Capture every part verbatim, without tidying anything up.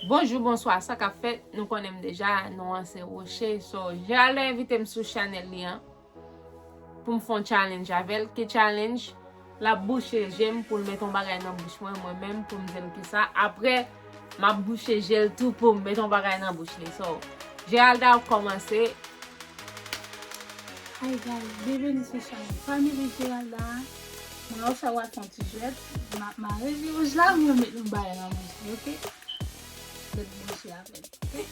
Bonjou, bonswa, sa k ap fèt? Nou konnen m deja, non an se Rocher. So, Geralda envite m sou chanèl li an pou m fè yon challenge avè l. Ki challenge? L ap bouche je m pou l mete yon bagay nan bouch mwen, mwen menm pou m di l kisa. Apre, m ap bouche je l tou pou m mete yon bagay nan bouch li. So, Geralda ap kòmanse. Hi guys, bienvenue sur Charles Family Geralda. Mwen la, sa w ap fè yon ti jwèt. Ma, ma rezi wouj la, mwen met yon bagay nan bouch li, oke? Met bouche avè l, oke?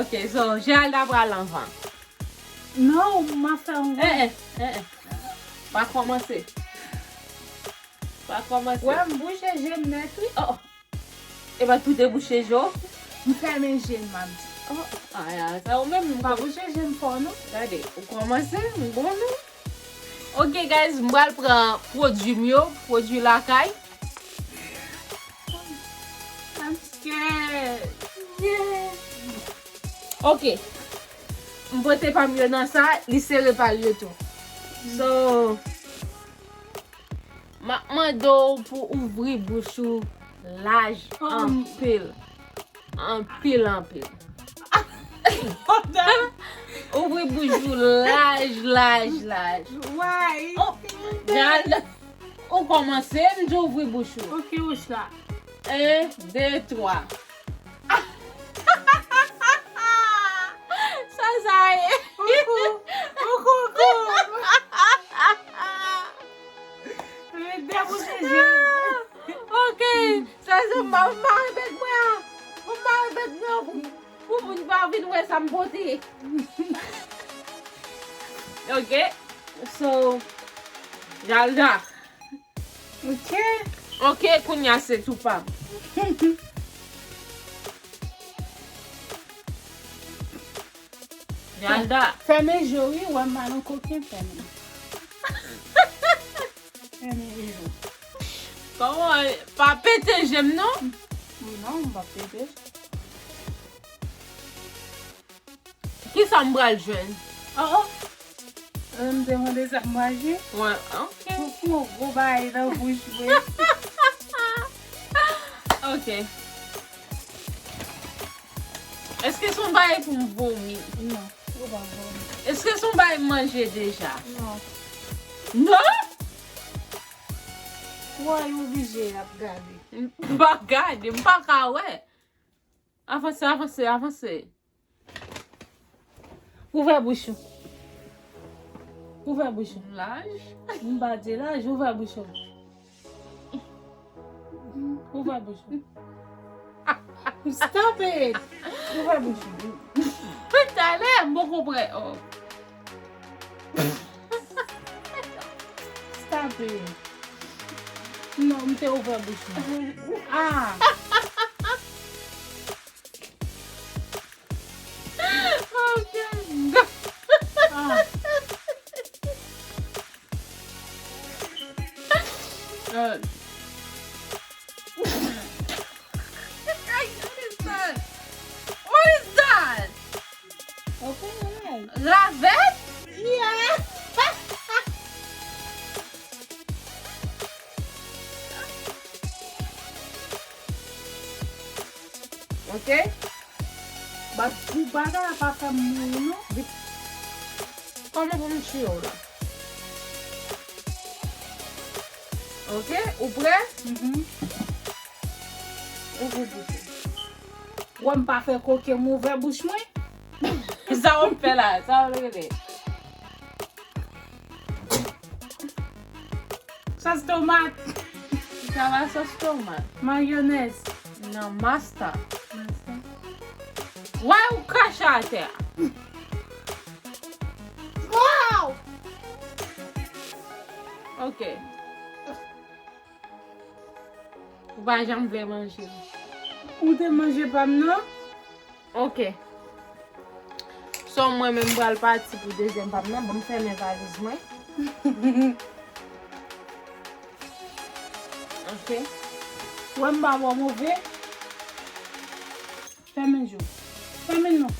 Ok, so, Geralda pral anvan. Non, m ap fè yon... Eh, eh, eh, eh. Pa kòmanse. Pa kòmanse. Wè, m bouche je m nèt, wi. Oh, oh. Epa tou te bouche je w? M fèmen je m, m ap di. Oh, ah, ya, sa ou menm. M pa bouche je m fò, non. Gade, ou kòmanse, m bon, non. Ok, guys, m pral pran pwodui m yo, pwodui lakay. I'm scared. Yeah. Ok. M pote pa m yo nan sa, li sere pa l yo tou. So, m ap mande w pou ouvri bouch ou laj anpil. Anpil, anpil. Ouvri bouch ou laj, laj, laj. Why? Oh, gad. Ou kòmanse, m di ouvri bouch ou. Ok, wouch la. En, de, twa. Sa, sa ye. Koukou. Koukou. Debouche je. Ok. Sa, se m mare bèk mwen an. M mare bèk mwen an pou, pou moun pa vin wè sa m pote. Ok. So, Geralda. Ok. Ok, kounye a se tou pa m. Geralda. Fèmen je w, wi, wè m pa nan koken, fèmen. Fèmen je w. Kòman, pa pete je m, non? Non, m pa pete. Kisa m pral jwenn? Oh, oh. Ou menm te mande sa m pral jwenn? Wè, ok. Ou fè yon gwo bagay nan bouch mwen. Ok. Èske se yon bagay pou m vomi? Non, ou pa vomi. Èske se yon bagay m manje deja? Non. Non? Wè, ou oblije ap gade. M pa gade, m pa ka wè. Avanse, avanse, avanse. Ouvè bouch ou. Ouvè bouch ou. Laj? M pa di laj, ouvè bouch ou. Ouvè bouch ou. Stop it! Ouvè bouch ou. Talè, m poko prè. Oh. Stop it. Non, m te ouvè bouch mwen. Ah! Oh, God. Ah. God. What is that? What is that? Open your eyes. Ravèt? Yeah. Ok. Bat pou bagay la pa fè m mouri, non. Kòman pou m tiye w la? Ok, ou prè? Mhm. Ouvri bouch ou. Wè m pa fè koke m ouvè bouch mwen. Sa w ap fè la? Sa w ap rele? Sòs tomat. Sa pa sòs tomat. Mayonèz. Non, masta. Masta. Why ou krache atè a? Wow! Ok. Ou pa janm vle manje. Ou te manje pa m nan? Ok. So, mwen menm pral pati pou dezyèm pa m nan. Ban m fèmen valiz mwen. Ok. Wè m pa bò move. Fèmen je w. Fèmen non.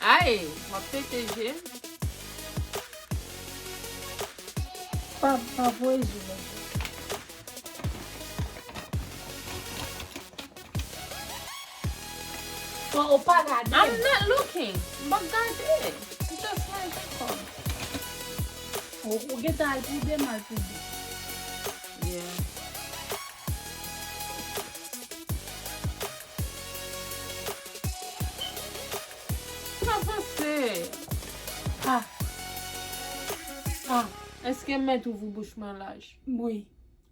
Ay, w ap pete je m. Pa, pa voye je m. Bon, ou pa gade. I'm not looking. M p ap gade. M just like that one. Ou, ou gentan al pou de, m al pou de. Yeah. Pa panse. Ah. Ah. Èske m mèt ouvri bouch mwen laj? Wi.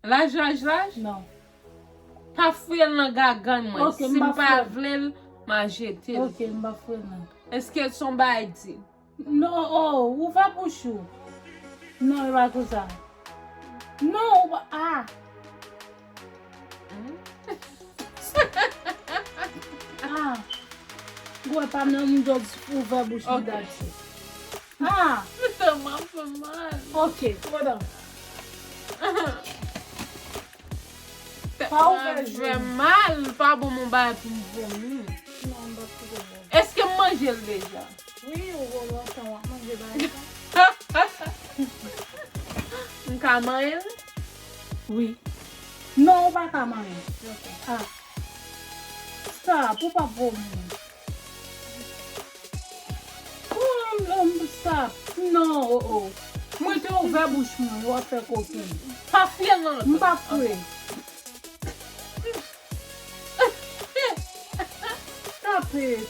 Laj, laj, laj? Non. Pa fouye l nan gagann mwen. Ok, si m pa vle l, m a jete l. Ok, m pa fouye l nan. Èske l son bagay di? Non, oh, ouvè bouch ou. Non, e pa konsa. Non, ou pa, ah. Hmm? Ah. Ou wè pa nan m just ouvè bouch ou, ok, that's it. Ah. Tèlman fè mal. Ok, hold on. Pa ouvè je m. Fè mal, pa bon m yon bagay pou m vomi. Non, m pa t kote bon. Èske m manje l deja? Wi, ou gon lontan w ap manje bagay sa. M ka manyen l? Wi. Non, ou pa ka manyen. Ok. Ah. Stop, ou p ap vomi. Oh, um, stop. Non, oh, oh. Mwen te ouvè bouch mwen, w ap fè kokenn. Pa fouye l nan lòt. M pa fouye. Stop it.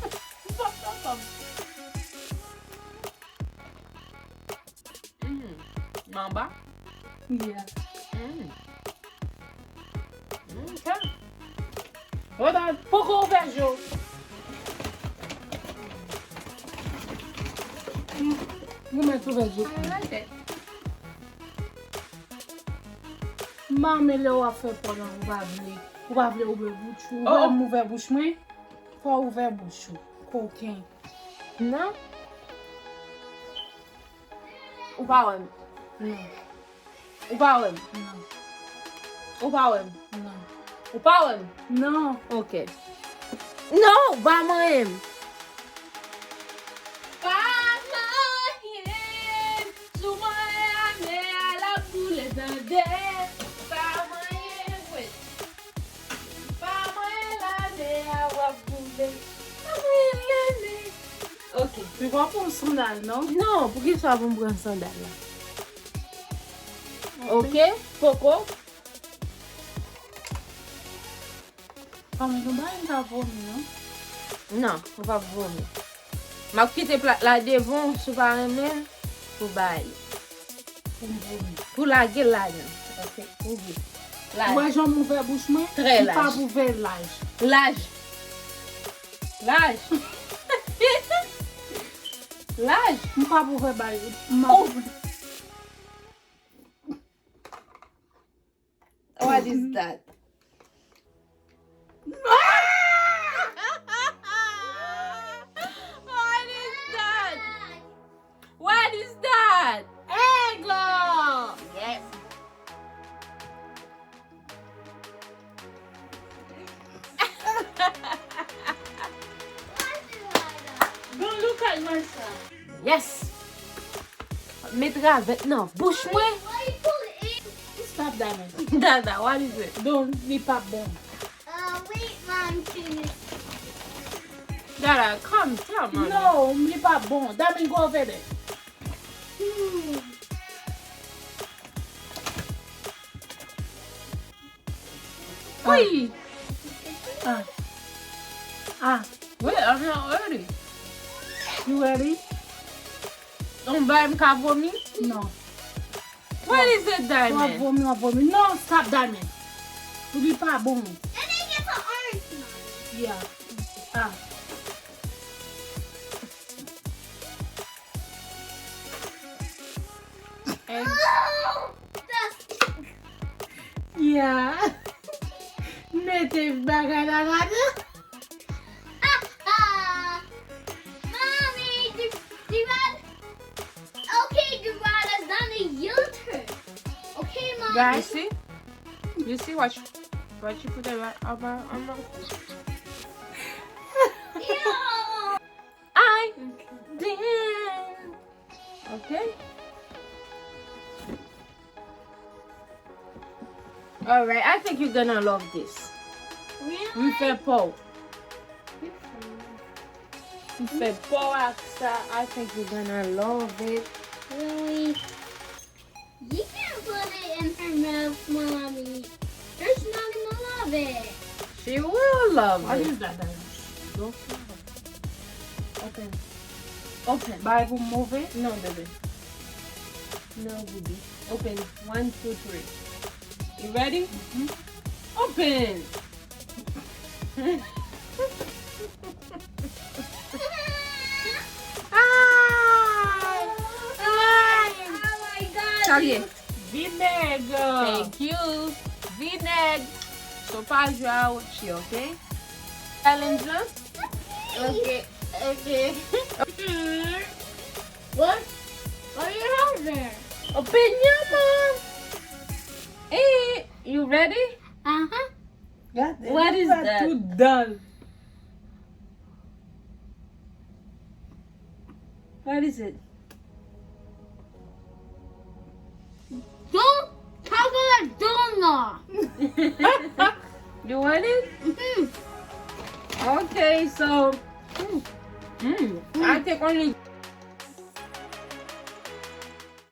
M p ap kapab. Mm. Manba? Yeah. Mm. Ok. Hold on. Poko ouvè je w. Mm. Ou mèt ouvè je w. I like it. Manmi, lè w ap fè pòl lan, ou pa vle, ou pa vle ouvè bouch ou. Ou wè m ouvè bouch mwen? Fò w ouvè bouch ou. Koken. Non. Ou pa wè m? Non. Ou pa wè m? Non. Ou pa wè m? Non. Ou pa wè m? Non. Ok. Non, ou pa manyen m. Pa manyen m. Si w manyen lamè a, l ap boule tande. Pa manyen m, wait. Pa manyen lamè a, w ap boule. Pa manyen lamè. Ok. Li pa pou sandal, non? Non, poukisa pou m pran sandal la? Ok, poko. Kòm nou bay m ka vomi, non? Non, ou p ap vomi. M ap kite plat la devan w, si w pa renmen l, pou bay. Pou m vomi. Pou lage l ladan. Ok, ouvri. Laj. Ou wè jan m ouvè bouch mwen? Trè laj. M p ap ouvè laj. Laj. Laj. Laj. M p ap ouvè bay. M ap ouvè. What is that? What is that? What is that? Aigle! Yes. Don't look at my son. Yes. Met ravèt nan bouch mwen. Stop, Dana. Dana, what is it? Don't, li pa bon. Uh, wait, Mom, finish. Dana, come, come, Mommy. No, li pa bon. Dana, go over there. Hmm. Wi! Ah. Ah. Wait, I'm not ready. You ready? Ou bay m ka vomi? No. What is it, Diamond? W ap vomi, w ap vomi. No, stop, Diamond. Li pa bon. And then get the orange one. Yeah. Ah. And yeah. Mete bagay la ladan. Mommy, the, the rod. Okay, the rod is on the your turn. Okay, Mommy. Guys, see? You see what you, what you put the rod over on my foot? Yo! Okay. Alright, I think you're gonna love this. M fè pa w. M fè pa w ak sa. I think you're gonna love it. Really? You can't put it in her mouth, Mommy. She's not gonna love it. She will love What it. Is that, baby? Don't smell it. Open. Open. Bay pou move. No, baby. No, baby. Open. One, two, three. You ready? Open. Ah! Oh my God. Sa l ye? Vinèg. Thank you. Vinèg. So pa jwe a Ochi, okay? Challenge lan. Okay, okay. What? What do you have there? Open your mouth. Hey, you ready? Uh-huh. What is that? Tout dan. What is it? Don't talk about donut. You want it? Mm-hmm. Okay, so mm, mm, I take only